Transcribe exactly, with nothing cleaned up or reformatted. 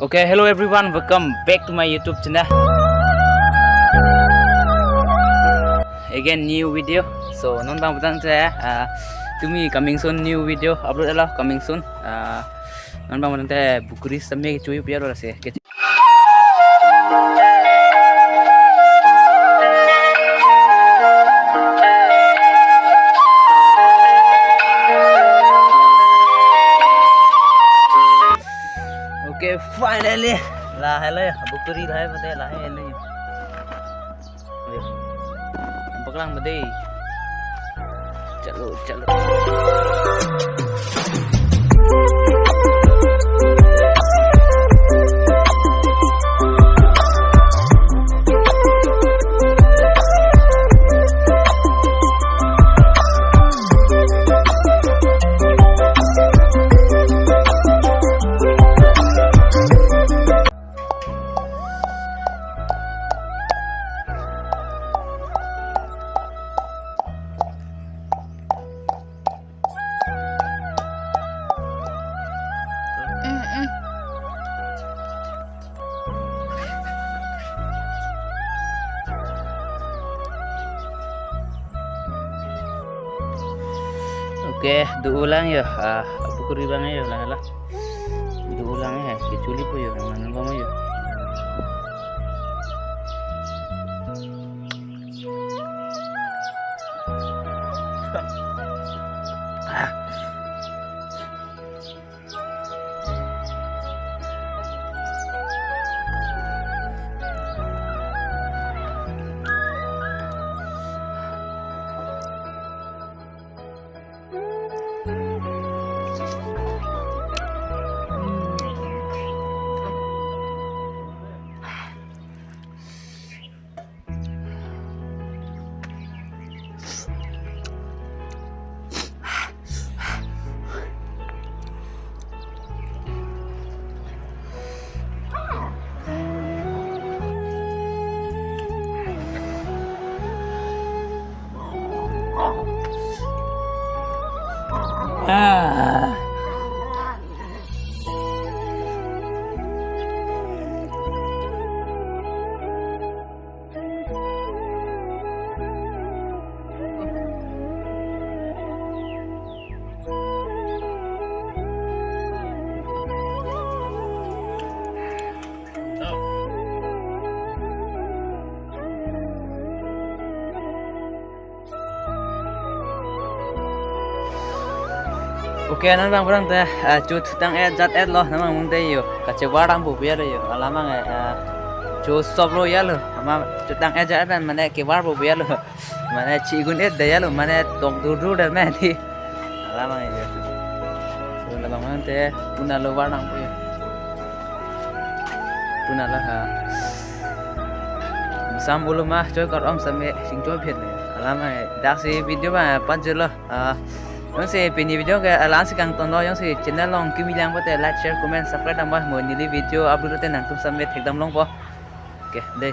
Okay, hello everyone, welcome back to my YouTube channel. Again, new video. So, non bang butang te, ah, tumi coming soon, new video upload alo coming soon. Ah, non bang butang te bukuri same chui pia lo se. Okay, finally. Lahai lo, bukuri lahai mate lahai lo. Paklang mate. Chalo, chalo. Okay, do-o lang yo. Ah, bukuri bang yo, lah, lah. Do-o lang ya, kechuli po yo, mana bang yo. Ah. Okay, non bang butang te, ah, chutang et jat et lo, non bang butang te yo. Kachevar dam po pia lo yo. Alam bang, eh, ah, chu sop lo ya lo. Ama chutang et jat et mane kevar po pia lo. Mane chigun et de ya lo, mane tok dur dur de mane. Alam bang yo. So, labang butang te, puna lo var nang po yo. Puna lo ha. Sam ulo ma, choi kar om same, sing choi phet le. Alam bang, dak si video bang, pan jelo. Ah, jongsi pini video ke alang si kangton lo, jongsi channel along kimi lang pote like, share, comment, subscribe dam bang mo neli video upload te nangtum same thek dam long po. Okay, dei.